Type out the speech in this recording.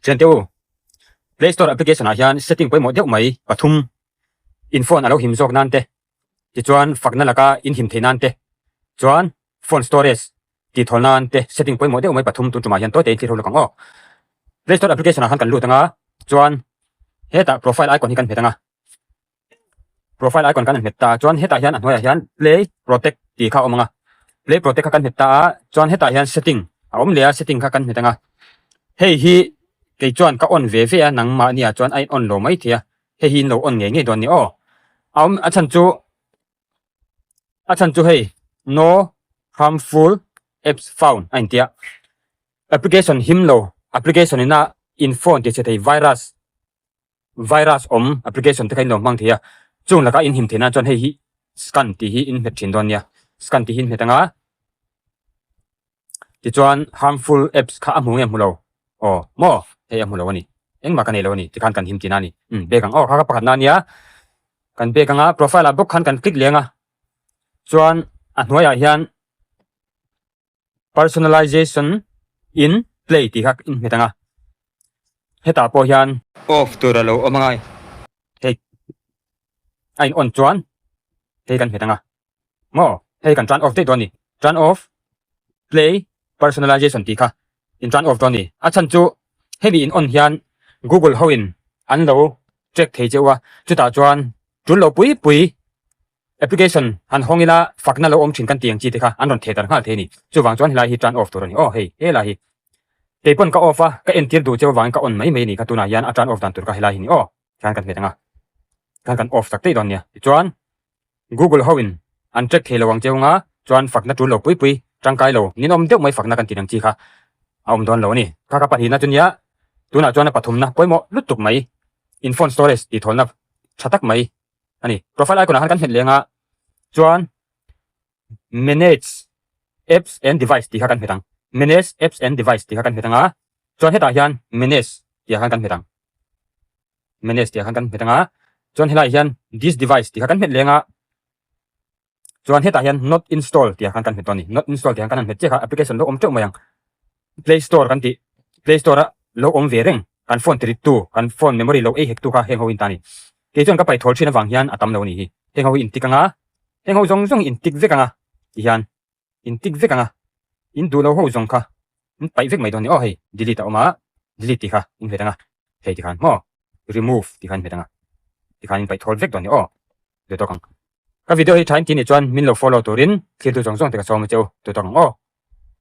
Thiante u, Play Store application ah hian setting pawimawh deuh mai pathum in phone a lo him zawk nan te, tichuan fakna laka in him theih nan te, chuan phone storage tih thawl nan te setting pawimawh deuh mai pathum tun tumah hian tawi tein thlir ho lawk ang aw. Play Store application ah khan kan lut anga chuan hetah profile icon hi kan hmet anga. Profile icon kan han hmet ta a chuan hetah hian a hnuaiah hian play protect tih kha a awm ang a play protect kha kan hmet ta a chuan hetah hian setting a awm leh a setting kha kan hmet ang a hei hi kei chuan ka on ve ve a nangmahni ah chuan a in on lo mai thei a hei hi in lo on ngei ngei dawn a ni aw a awm a chhan chu a chhan chu hei no harmful apps found a intia application him lo application ina in phone tih chhe thei virus. Virus awm application te kha in lo hmang thei a, chung laka in him theih nan chuan hei hi scan tih hi in hmet thin dawn nia, scan tih hi in hmet anga tichuan harmful apps kha a hmu nge hmu lo aw maw hei a hmu lo a ni engmah ka nei lo a ni tikhan kan him tihna a ni umm bag ang aw kha kha pakhatna a nia kan bag anga profile ah bawk khan kan click leng a chuan a hnuaiah hian. Personalization in play tih kha in hmet ang a, hetah pawh hian off tur a lo awm angai hei a in on chuan hei kan hmet ang a maw hei kan turn off daih dawn a ni turn off play personalization tih kha in turn off dawn a ni a chhan chu hemi in on hian google ho in an lo check thei cheu a chutah chuan tul lo pui pui. Application han hawng ila fakna lo awm thin kan tih ang chi te kha an rawn theh darh nghal thei a ni. Chuvang chuan helai hi turn off tur a ni. Aw hei, helai hi kei pawn ka off a, ka entir duh cheu avangin ka on mai mai a ni kha tunah hian a turn off dan tur kha helai hi ni aw. Tikhan kan hmet ang a, tikhan kan off tak daih dawn nia. Tichuan Google ho in an track thei lo ang cheu anga chuan fakna tul lo pui pui tangkai lo ninawm deuh mai fakna kan tih ang chi kha a awm dawn lo a ni. Kha ka pahnihna chu nia tunah chuan a pathumna pawimawh lutuk mai in phone storage tih thawlna tha tak mai a ni. Profile icon ah khan kan hmet leng a, chuan Manage apps and device tih kha kan hmet ang. Manage apps and device tih kha kan hmet ang a, chuan hetah hian Manage tih ah khan kan hmet ang. Manage tih ah khan kan hmet ang a, chuan helaiah hian This device tih kha kan hmet leng a, Chuan hetah hian not install tih ah khan kan hmet dawn a ni. Not install tih ah khan kan han hmet chiah kha application lo awm teuh mai ang. Play store kan tih play store a lo awm ve reng kan phone ti rit tu kan phone memory lo ei hek tu kha heng ho in ta a ni. Kei chuan ka paih thawl thin avang hian a tam lo a ni hi. Heng ho hi in tik anga heng ho zawng zawng hi in tik vek anga ti hian in tik vek anga in duh lo ho zawng kha in paih vek mai dawn a ni. Aw hei delete a awm a delete tih kha in hmet anga hei ti khan maw remove tih kha in hmet anga ti khan in paih thawl vek dawn a ni aw. Duh tawk ang. Ka video hi tha in ti nih chuan min lo follow turin thiltu zawng zawng te ka sawm a che u. Duh tawk ang aw.